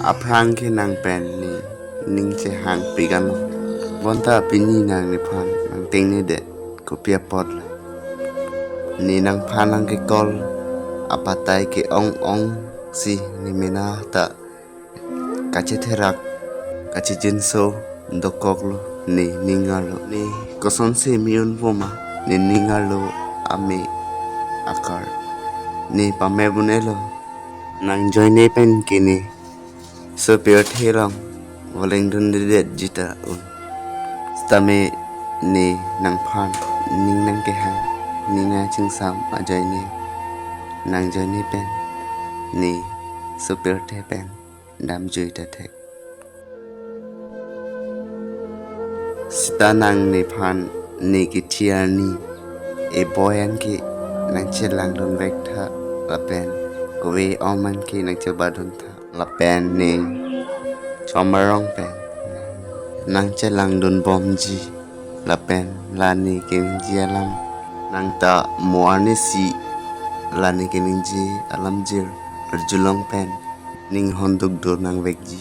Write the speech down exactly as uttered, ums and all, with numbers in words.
Aphrang ke nang pen ne ning chehangpik anlo. Bonta pini nang nephan nangtengnedet kopi apotlo. Ne nangphan nangkekol apatai ke-ong ong si ne mena ta kachetherak, kachejinso dokoklo ne ning arlo. Ne kosonsi me-un poma ne ning arlo ame akar ne pame un-elo. Nang ajoine pen ke ne sopirthe along volengdundedetji ta un. Sitame ne nangphan ning nangkehang, ning nangchingsam ajoine, nang ajoine pen ne sopirthe pen damjui ta thek. Sita nang nephan ne kethi arni eboi an ke nangchelangdunvek tha lapen kove-om an ke nangchebadun tha lapen ne chomarong pen nangchelangdunbomji lapen la ne keningje alam nang ta mo arnisi la ne keningje alamjir arjulong pen ning hondukdun nangvekji.